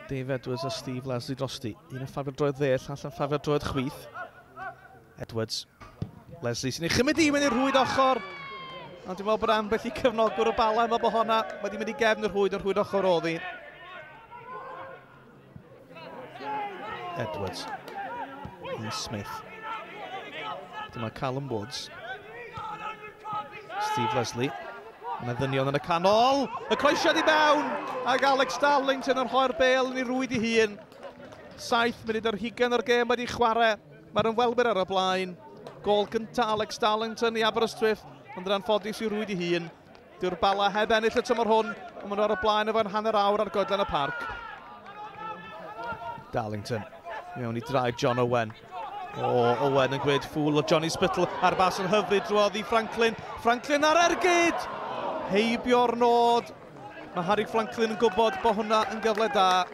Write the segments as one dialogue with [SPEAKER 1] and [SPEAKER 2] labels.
[SPEAKER 1] Dave Edwards a Steve Leslie drosti. Un yn ffafio'r droed dde, llall yn ffafio'r droed chwith. Edwards. Leslie sy'n ei chymryd i mewn i'r rhwyd ochr. Ond dwi'n meddwl bod ambell i cefnogwr y Bala yn meddwl bod honna wedi mynd i gefn y rhwyd, yn rhwyd ochr oedd hi. Edwards. I Smith. Dyma Callum Woods. Steve Leslie. Yna ddynion yn y canol. Y croesiad i mewn! Ac Alex Darlington yn rhoi'r bêl yn ei rwyd ei hun. 7 munud ar hugain o'r gêm wedi chwarae. Mae'r ymwelwyr ar y blaen. Gôl gyntaf Alex Darlington i Aberystwyth, ond yn anffodus i'w rwyd ei hun. Dyw'r Bala heb ennill y tymor hwn, ond maen nhw ar y blaen o fewn hanner awr ar goedlan y parc. Darlington mewn i draed John Owen. O, Owen yn gwneud ffŵl o Johnny Spittle a'r bas yn hyfryd drwodd i Franklin. Franklin ar ergyd! Heibio'r nod. Mae Harry Franklin yn gwybod bod hwnna yn gyfle da.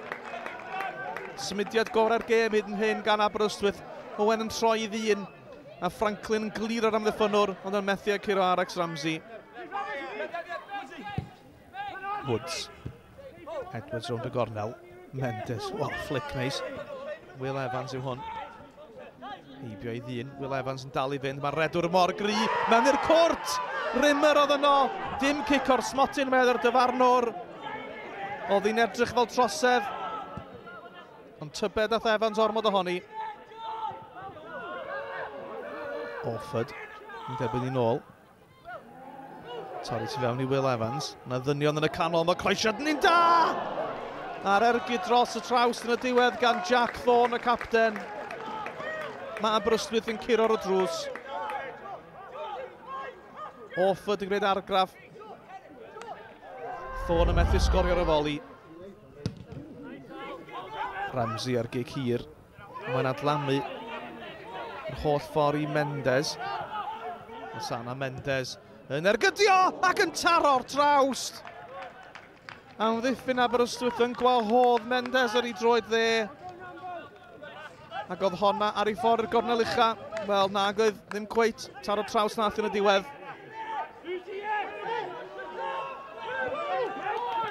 [SPEAKER 1] Symudiad gorau'r gêm hyd yn hyn gan Aberystwyth. Owen yn troi i ddyn. A Franklin yn glir o'r amddiffynnwr, ond yn methu â curo Alex Ramsey. Woods. Edwards rownd y gornel. Mendes. Well, flick neis. Will Evans yw hwn. Heibio i ddyn. Will Evans yn dal i fynd. Mae'r redwr mor gry. Mewn i'r cwrt! Rimmer oedd yno. Dim cic o'r smotyn, meddai'r dyfarnwr. Oedd hi'n edrych fel trosedd. Ond tybed ath Evans ormod ohoni. Orford yn derbyn i nôl. Torri tu fewn i Will Evans. Yna ddynion yn y canol, mae croesiad yn un da! A'r ergyd dros y trawst yn y diwedd gan Jack Thorne, y capten. Mae Aberystwyth yn curo'r drws. Orford yn gwneud argraff. Thorne yn methu sgorio ar y foli. Ramsey ar gic hir. Mae'n adlamu yr holl ffordd i Mendes. Sana Mendes yn ergydio ac yn taro'r trawst. Amddiffyn Aberystwyth yn gwahodd Mendes ar ei droed dde. Ac oedd honna ar ei ffordd i'r gornel ucha. Wel, nag oedd ddim cweit taro traws nath yn y diwedd.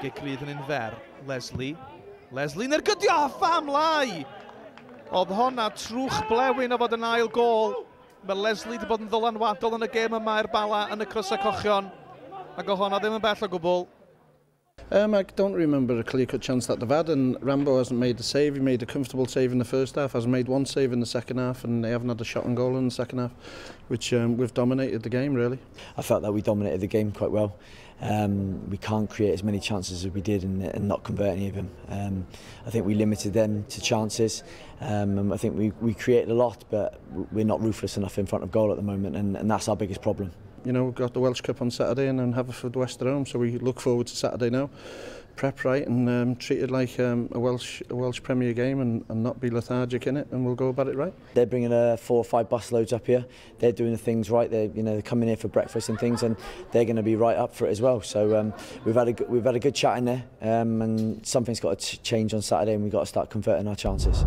[SPEAKER 1] Gic rydd yn un fer. Leslie. Leslie'n ergydio! Pham lai! Oedd honna trwch blewyn o fod yn ail gôl. Mae Leslie wedi bod yn ddylanwadol yn y gêm yma i'r Bala yn y crysau cochion. Ac oedd honna ddim yn bell o gwbl.
[SPEAKER 2] I don't remember a clear-cut chance that they've had, and Rambo hasn't made a save. He made a comfortable save in the first half, hasn't made one save in the second half, and they haven't had a shot on goal in the second half, which we've dominated the game, really.
[SPEAKER 3] I felt that we dominated the game quite well. We can't create as many chances as we did and not convert any of them. I think we limited them to chances. And I think we created a lot, but we're not ruthless enough in front of goal at the moment, and that's our biggest problem.
[SPEAKER 2] You know, we've got the Welsh Cup on Saturday and then Haverfordwest at home, so we look forward to Saturday now. Prep right and treat it like a Welsh Premier game and not be lethargic in it, and we'll go about it right.
[SPEAKER 3] They're bringing 4 or 5 bus loads up here. They're doing the things right. They're, you know, they're coming here for breakfast and things, and they're going to be right up for it as well. So we've had a good chat in there, and something's got to change on Saturday, and we've got to start converting our chances.